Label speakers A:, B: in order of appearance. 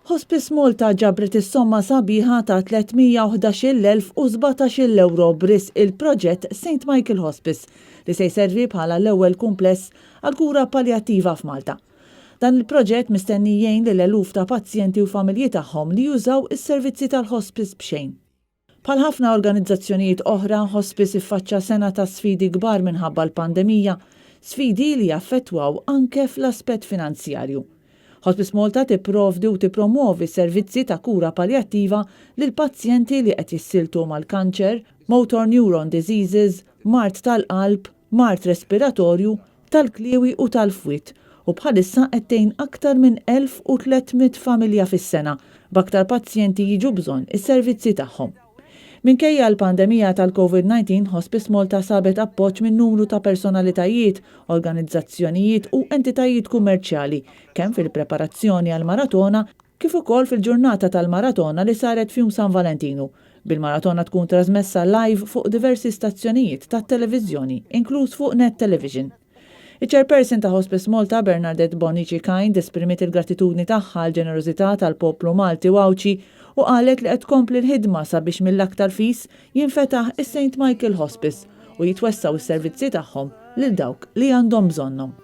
A: Hospice Malta ġabret is-somma sabiħa ta' 311,017 ewro b'risq il-proġett St Michael Hospice li se jservi bħala l-ewwel kumpless għall-kura paljattiva f'Malta. Dan il-proġett mistenni jgħin lil eluf ta' pazjenti u familji tagħhom li jużaw is-servizzi tal-hospice b'xejn. Bħal ħafna organizzazzjonijiet oħra, Hospice iffaċċa sena ta' sfidi kbar minħabba l-pandemija, sfidi li jaffettwaw anke fl-aspett finanzjarju. Hospice Malta tipprovdi u tippromwovi servizzi ta' kura paljattiva lil pazjenti li qed jissieltu mal-kanċer, motor neuron diseases, mard tal-qalb, mard respiratorju, tal-kliewi u tal-fwied u bħalissa qed tgħin aktar minn 1,300 familja fis-sena, b'aktar pazjenti jiġu bżonn is-servizzi tagħhom. Minkejja l-pandemija tal-Covid-19, Hospice Malta sabet appoġġ minn numru ta' personalitajiet, organizzazzjonijiet u entitajiet kummerċjali, kemm fil-preparazzjoni għall-maratona kif ukoll fil-ġurnata tal-maratona li saret f'Jum San Valentinu, bil-maratona tkun trasmessa live fuq diversi stazzjonijiet tat-televiżjoni, inkluż fuq Net Television. Iċ-Chairperson ta' Hospice Malta, Bernardette Bonnici Kind, esprimiet il-gratitudni tagħha għall-ġenerożità tal-poplu Malti u Għawdxi u qalet li qed tkompli l-ħidma sabiex mill-aktar fis jinfetaħ is-St Michael Hospice u jitwessgħu s-servizzi tagħhom lil dawk li għandhom bżonnhom.